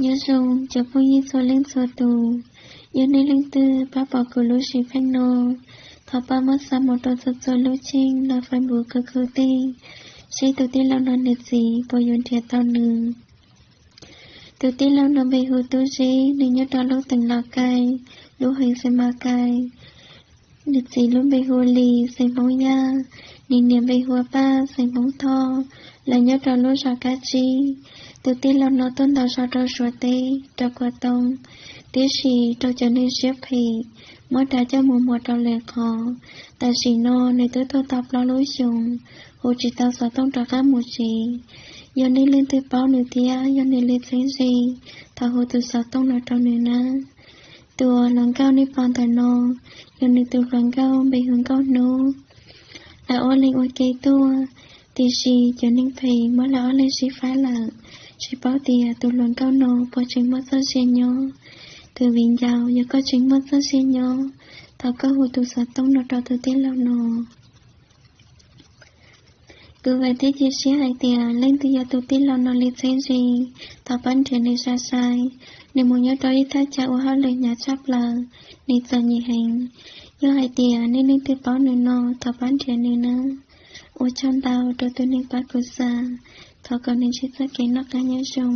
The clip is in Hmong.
Nyob zoo cov phooj ywg txhua leej txhua tus, yog nej leej twg pab pom kuv lub sim pheej no, thov pab muab xa mus rau txhua txhua lub cheej los Facebook kuv tej, seb tus tij laug no nws txiv puas yuav nrhiav tau nws. Tus tij laug no npe hu Tub Zeb, nws nyob rau lub teem Los Kais, lub hwv Xes Mas Kais. Nws txiv lub npe hu Lis, xeem Hmoob Yaj, nws niam npe hu Paj, xeem Hmoob Thoj, lawv nyob rau lub zos Kab Tsib. Tus tij laug no tuaj ntaus zog rau Suav teb, rau Kuam Toob, tiam sis rau cov neeg siab phem muab dag coj mus muag rau lwm qhov. Tam sim no nws twb tuag tau plaub lub xyoos, hu tsis tau xov tooj rov qab mus tsev. Yog nej leej twg paub nws thiab yog nws li txheeb ze, thov hu tus xov tooj no rau nws nawb. Tus uas hluas nkauj nej pom ntawm no, yog nws tus hluas nkauj npe hu Nkauj Hnub. Lawv ob leeg ua ke tuaj, tiam sis cov neeg phem muab lawv ob leeg sib faib lawm. Tsis paub tias tus hluas nkauj no puas tseem muaj txoj sia nyob. Tus viv ncaus, yog koj tseem muaj txoj sia nyob, thov koj hu tus xov tooj no rau tus tij laug no. Kuv vam thiab cia siab hais tias leej twg yog tus tij laug no li txheeb ze, thov pab nrhiav nws sai sai. Nws mus nyob rau ib thaj chaw ua hauj lwm hnyav tshaj plaws, nws txom nyem heev. Yog hais tias nej leej twg paub nws no, thov pab nrhiav nws nawb. Ua tsaug ntau rau tus neeg pab kuv xa, thov kom nws ntsib txoj kev noj qab nyob zoo.